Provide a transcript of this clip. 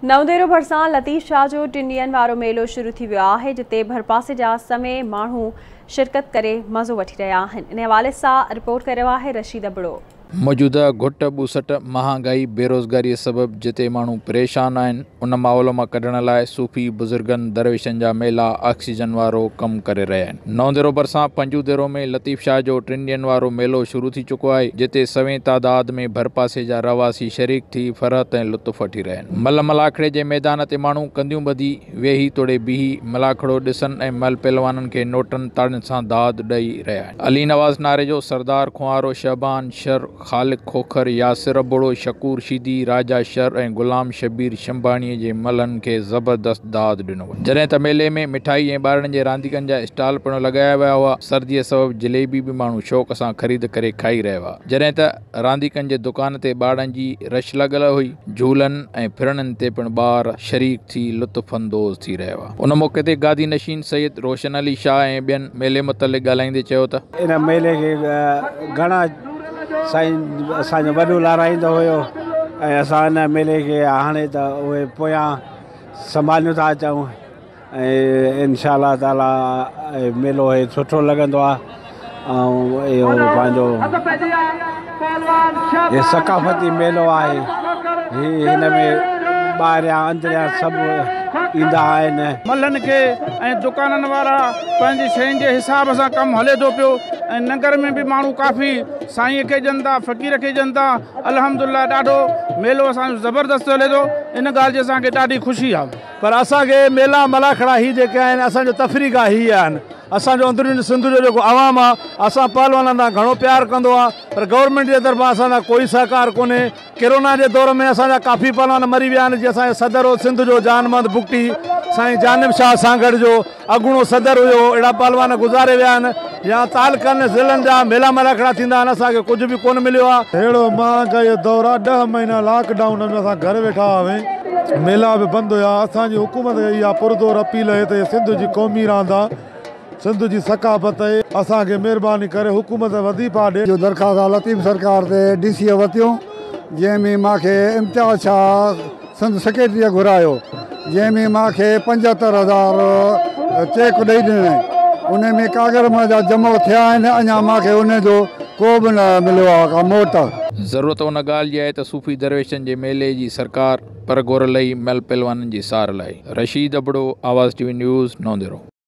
نئون ديرو ڀرسان لطيف شاهه جو ٽن ڏينهن وارو ميلو شروع ٿي ويو آهي، جتي ڀرپاسي جا سوين ماڻهو شرڪت ڪري مزو وٺي رهيا آهن. ان حوالي سان رپورٽ ڪري رهيو آهي رشيد ابڙو. موجوده گهٽ ٻوسٽ، مهانگائي، بيروزگاري سبب جتي ماڻهو پريشان آهن، ان ماحول مان ڪڍڻ لاء صوفي بزرگن درويشن جا ميلا آڪسيجن وارو ڪم ڪري رهيا آهن. نئون ديرو ڀرسان پنجون ديرو ۾ لطيف شاهه جو ٽن ڏينهن وارو ميلو شروع ٿي چڪو آهي، جتي سوين تعداد ۾ ڀرپاسي جا رهواسي شريڪ ٿي فرحت ۽ لطف وٺي رهيا آهن. ملهه ملاکڙي جي ميدان تي ماڻهو ڪنڌيون ٻڌي ويهي توڙي بيهي ملاکڙو ڏسن ۽ ملهه پهلوانن کي نوٽن تاڙين سان داد ڏئي رهيا آهن. علي نواز ناريجو، سردار کنوارو، شعبان شر، خالق کوکر، ياسر ابڙو، شڪور شيدي، راجا شر ۽ غلام شبير شنباڻيء جي ملهن کي زبردست داد ڏنو ويو. جڏهن ته ميلي ۾ مٺائي ۽ ٻارڙن جي رانديڪن جا اسٽال پڻ لڳايا ويا هئا. سرديء سبب جليبي به ماڻهو شوق سان خريد ڪري کائي رهيا هئا. جڏهن ته رانديڪن جي دڪان تي ٻارڙن جي رش لڳل هئي. جهولن ۽ ڦرڻين تي پڻ ٻار شريڪ ٿي لطف اندوز ٿي رهيا هئا. ان موقعي تي گادي نشين سيد روشن علي شاهه ۽ ٻين ميلي متعلق ڳالهائيندي چيو ته. ان ميلي کي گهڻا سائين اسان جو وڏو لارائيندو هيو ۽ اسان ان ميلي کي هاڻي ته اهي پويان سنڀاليون ٿا اچون ۽ انشاء الله تعالي ميلو هي سٺو لڳندو آهي ۽ اهو پنهنجو هي ثقافتي ميلو آهي هي هن ۾ ٻاهريان اندريان سڀ ايندا آهن. ملهن کي ۽ دڪانن وارا پنهنجي شين جي حساب سان ڪم هلي ٿو پيو ۽ ننگر ۾ به ماڻهو ڪافي سائين کي ڏين ٿا فقير کي ڏين ٿا الحمدلله ڏاڍو ميلو اسان جو زبردست هلي ٿو ان ڳالهه جي اسان کي ڏاڍي خوشي آهي. پر اسان کي ميلا ملاکڙا هي جيڪي آهن اسان جو تفريح گاهه هي آهن اسان جو اندروني سنڌ جو جيڪو عوام آ اسان پهلوانن سان گهڻو پيار ڪندو آ پر گورنمينٽ جي طرفان اسان سان ڪوئي سهڪار ڪونهي ڪرونا جي دور ۾ اسان جا ڪافي پهلوان مري ويا آهن جيئن اسان جو صدر هو سنڌ جو جان محمد بگٽي سائين جانب شاهه سانگهڙ جو اڳوڻو صدر هيو اهڙا پهلوان گذاري ويا آهن يا تعلقن ضلعن جا ميلا ملاکڙا ٿيندا آهن اسان کي ڪجهه به ڪونه مليو آهي. ههڙو مهانگائي جو دور آ ڏهه مهينا لاڪ ڊائون ۾ اسان گهر ويٺا هئاسين ميلا به بند هيا اسان جي حڪومت کي اها پرزور اپيل اهي ته هي سنڌ جي قومي راند آ سنڌ جي ثقافت اهي اسان کي مهرباني ڪري حڪومت وظيفا ڏي. جو درخواست آ لطيف سرڪار تي ڊي سي ورتيون جنهن ۾ مان کي امتياز شاهه سنڌ سيڪريٽريء گهرايو، جنهن ۾ مان کي 75,000 چيڪ ڏئي ڏنائين. ان ۾ ڪاڳر منهنجا جمع ٿيا آهن، اڃا مان کي ان جو ڪو به نه مليو آهي ڪا موٽ. ضرورت ان ڳالهه جي آهي ته صوفي درويشن جي ميلي جي سرڪار پرگهور لهي مل پهلوانن جي سار لاهي. Rashid Abro, Awaz T V news, Naudero.